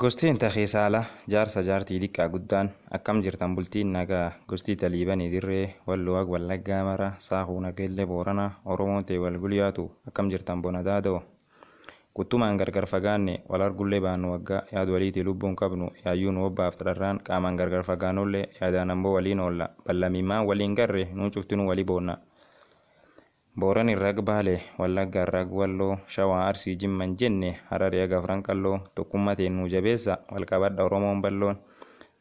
Gostiin Takiisaala jaarsa jaartii diqqaa guddaan akkam jirtan bultiin nagaa gostii Taliibanii dirree Walloo Wallaggaa mara Saahuu Nageellee Booranaa Oromoon ta'e wal gulyaatu akkam jirtan bona daada'o. Kuttumaan gargar fagaanne wal argullee baannu waggaa yaad waliitii lubbuun qabnu yaayyuu nu obbaaf xararraan qaamaan gargar fagaanullee yaadaan ammoo waliin oolla ballamimmaan waliin garre nuun cuftinuu walii boonna. Booran irra Baale, Wallagga irra Walloo, Shawaa Arsii Jimman jenne Hararii haga Afran Qalloo tokkummaa teen nuu jabeessa wal qabadha Oromoon bal'oon.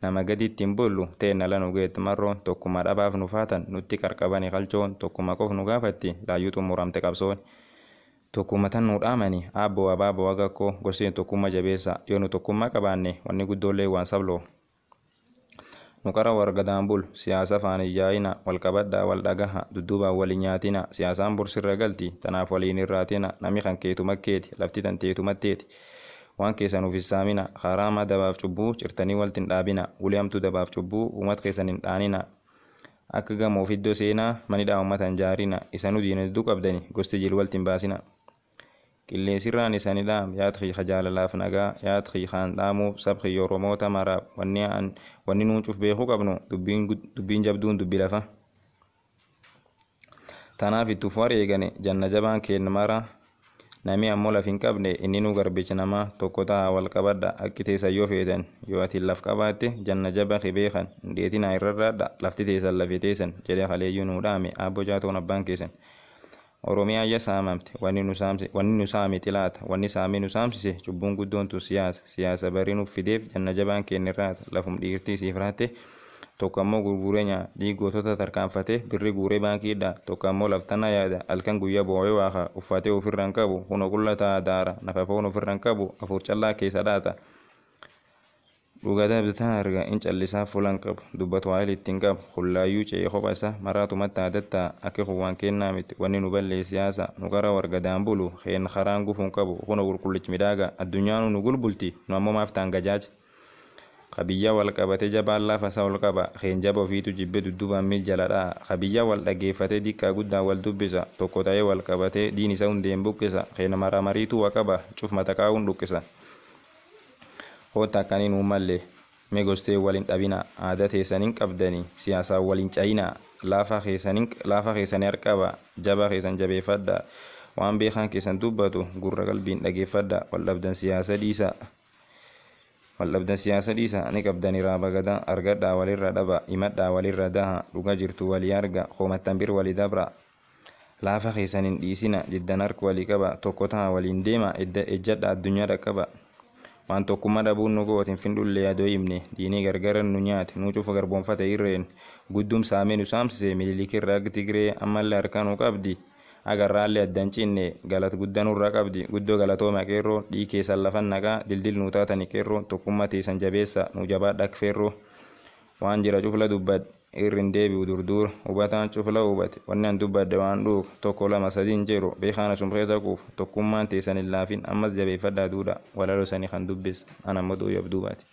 Nama gaditti hin bullu teen ala nu geettu marroon tokkummaa dhabaaf nu faatan nutti qarqabani qalchoon tokkummaa qof nu gaafatti laayyuu xumuramte qabsoon. Tokkummaa tan nu dhaamani aabboo abaaboo agakkoo goseen tokkummaa jabeessa yoo nu tokkummaa qabaanne wanni guddoollee waan sabloo. Nu qara wargadaan bulu siyaasa faana hin yaa'ina wal qabadhaa wal dhagaha dudduubaan wal hin nyaatina siyaasaan borsirra galti tanaaf waliin irraatina nami kan keetu makkeeti lafti tan teetu matteeti waan keessan uf hin saamina haraama dabaaf cubbuu cirtanii walti hin dhaabina ulee hamtuu dabaaf cubbuu uumat keessan hin dhaanina akka gamoof iddoo seenaa manidhaa uummata hin jaarina isanuu diina hedduu qabdani gosti jiru walti hin baasina. Qilleensirraan isani dhaam yaad xiiqa jaalalaaf nagaa yaad xiiqaan dhaamuuf sab xiyya Oromoota maraaf wanni nuun cuf beekuu qabnu dubbiin jabduun dubbi lafa. Tanaaf itti uf wareegane janna jabaan keenna mara nami ammoo laf hin qabne inni nu garbicha namaa tokko ta'a wal qabadha akki teessan yoo feetan yoo ati laf qabaatte janna jaba beekan hin dheetinaa irrarraadha lafti teessan lafee teessan jedhee kaleeyyuu nuu dhaame aabbo jaatoon abbaan keessan. Oromiyaa iyya saamamte wanni nu saame xilaata wanni saamee nu saamsise cubbuun guddoon tun siyaasa siyaasa barii nuuf fideef janna jabaan keenya irraata lafum dhiirtii siif raatte tokko ammoo gurguree nyaa dhiig gootota tarkaanfatee birri guuree baankiidha tokko ammoo laftana yaada halkan guyyaa boo'ee waaqa uffatee ofirra hin qabu huno qulla ta'a daara nafa foon ofirra hin qabu afur callaa keessa dhaata. Dhugataa bitaan arga in callisaa fuula hin qabu dubbatu waa'ee ittiin qabu hullaayyuu ce'ee kopha isaa maraatumatti aadatta akka kun kennaa miti wanni nu ballee siyaasa nu qara wargadaan bulu keen karaan gufuu hin qabu kuna qulqullichi midhaaga addunyaan nu gulbulti nu ammoo maaf ta'an gajaaja. Qabiyyaa wal qabatee jabaan lafa isaa ol qaba keen jaba ofiitu jibbee dudduubaan miil jala dha'a qabiyyaa wal dhageeffatee diqqaa guddaan wal dubbisa tokko ta'ee wal qabatee diin isa hundeen buqqisa keen maramariitu wa qaba cuf mata qaa'uun dhuqqisa. Hoota akkaniin uummallee mee gostee waliin dhabina aadaa teessaniin qabdanii siyaasaan waliin cayina laafa keessanii harqaba jaba keessan jabeeffadha waan beekan keessan dubbatu gurra qalbiin dhageeffadha wal dhabdan siyaasa dhiisa. Wal dhabdan siyaasa dhiisa ni qabdanii raaba gadaa argadhaa walirra dhaba himadhaa walirra daha dhuga jirtu walii arga hoomattan bir walii dabra laafa keessan hin dhiisina diddan harka walii qaba tokko ta'a waliin deema ejjadha addunyaa dhaqqaba. Waan tokkummaa dhabuun nu gootin findhullee adoo himne diinii gargara nu nyaate nu cufa garboonfate irreen guddum saamee nu saamsise mililikirra akka Tigree ammallee harkaa nu qabdi agarraallee addan cinne galat guddaa nurraa qabdi guddoo galatooma qeerroo dhii keessan lafan naqaa dildil nu taatani qeerroo tokkummaa teessan jabeessa nu jabaadha akka feerroo waan jira cufla dubbadhe irri hin deebi'u durduura hubataan cufla hubate wanni an dubbadhe waan dhuufu tokko lama sadi hin jiru beekaan asum keessa quufu tokkummaan teessan hin laafin ammas jabeeffadhaa duudha walaloo sanii kan dubbis an ammoo duuyyaaf duubaati.